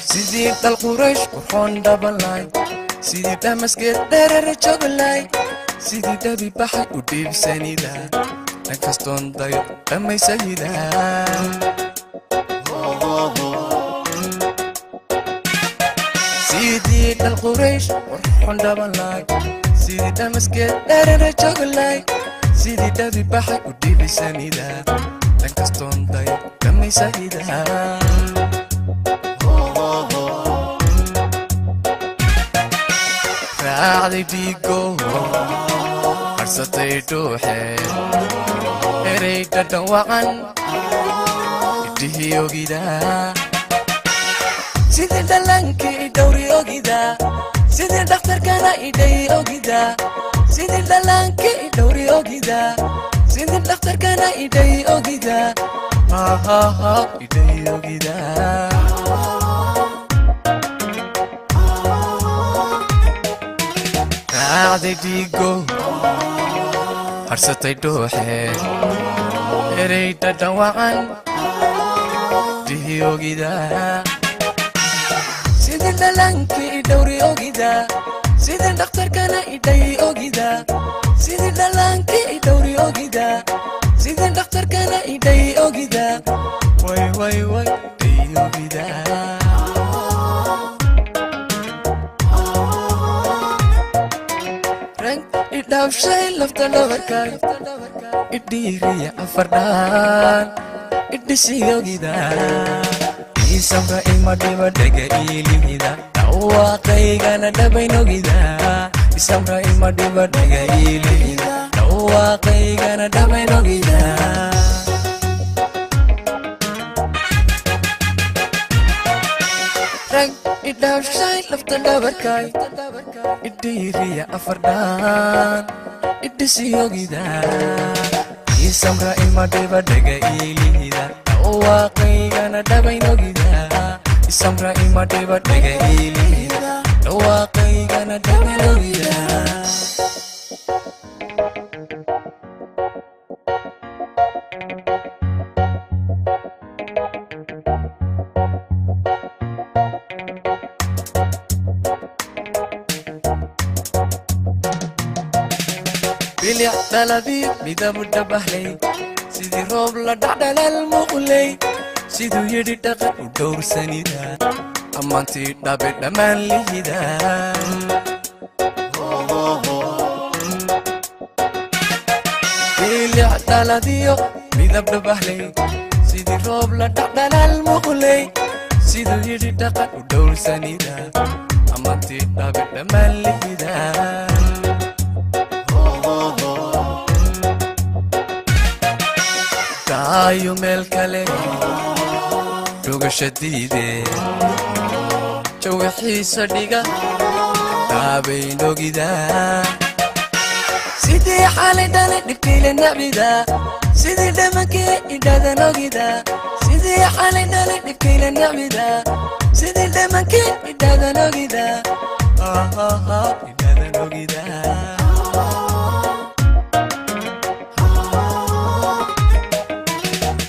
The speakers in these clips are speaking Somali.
Sidii dal Quraysh qurxoon dhabalay, sidii dhamaskeed dheerare joglay, sidii dhabi baxay u dhiibsanida, dhankastoon dayo dhammaysayida. Sidii dal Quraysh qurxoon dhabalay, sidii dhamaskeed dheerare joglay, sidii dhabi baxay u dhiibsanida, dhankastoon dayo dhammaysayida. Raacday dhiigo harsatay dhuuxe, erey dhadhan wacan idhihii ogida, sidii dhallaankii idhowri ogida, sidii dhakhtarkana idhay ogida, sidii dhallaankii idhowri ogida, sidii dhakhtarkana idhay ogida, hahaha idhay ogida. Raacday dhiigo harsatay dhuuxe, erey dhadhan wacan dhihi ogida, sidii dhallaankii idhowri ogida, sidii dhakhtarkana idhay ogida, sidii dhallaankii idhowri ogida, sidii dhakhtarkana idhay ogida, way way way idhay ogida. Idhaafshay lafta dhabarkay, idhiiriya afardhaan idhisiyogida, isamra ima dhiba dhega iilihida, dhawaaqaygana dhabaynogida, isamra ima dhiba dhega iilihida, dhawaaqaygana dhabaynogida. Rag idhaafshay lafta dhabarkay, idhiiriya afardhaan idhisiyogida, isamra ima dhiba dhega iilihida, dhawaaqaygana dhabaynogida, isamra ima dhiba dhega iilihida, dhawaaqaygana dhabaynogida. Bilic dhaladii midabu dhabahlay, sidii roob la dhacdhalaal muqlay, siduu yidhi dhaqan u dhowrsanida, ammaantii dhabe dhammaan lihida. Bilic dhaladiyo midab dhabahlay, sidii roob la dhacdhalaal muqlay, siduu yidhi dhaqan u dhowrsanida, ammaantii dhabe dhammaan lihida. Daayo meel kale dhugasha diide, jawi xiisa dhiga daabaynogida, sidii xalay dhalay dhibkiila nacbida, sidii dhamankii idhadanogida, sidii xalay dhalay dhibkiila nacbida, sidii dhamankii idhadanogida, hahaha idhadanogida.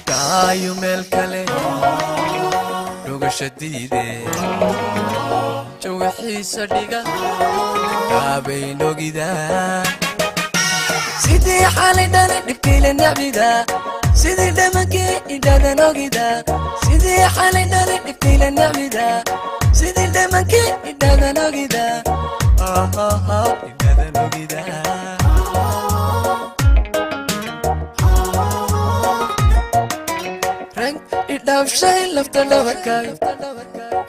Daayo meel kale dhugasha diide, jawi xiisa dhiga daabaynogida, sidii xalay dhalay dhibkiila nacbida, sidii dhamankii idhadanogida, sidii xalay dhalay dhibkiila nacbida, sidii dhamankii idhadanogida, hahaha idhadanogida. Rag idhaafshay lafta dhabarkay,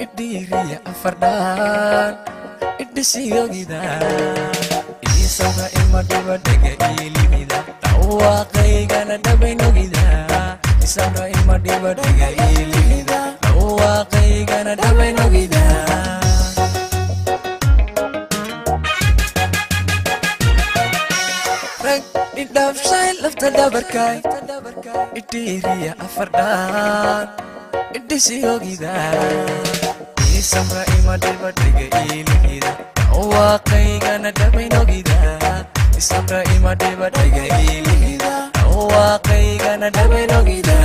idhiiriya afardhaan idhisiyogida, isamra ima dhiba dhega iilihida, dhawaaqaygana dhabaynogida, isamra ima dhiba dhega iilihida, dhawaaqaygana dhabaynogida. Rag idhaafshay lafta dhabarkay, idhiiriya afardhaan idhisiyogida, isamra ima dhiba dhega iilihida, dhawaaqaygana dhabaynogida, isamra ima dhiba dhega iilihida, dhawaaqaygana dhabaynogida,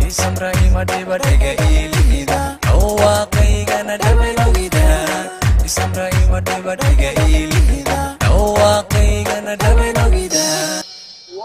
isamra ima dhiba dhega iilihida, dhawaaqaygana. Dhaba dhaba dhiga iilihida. Dhawaaq.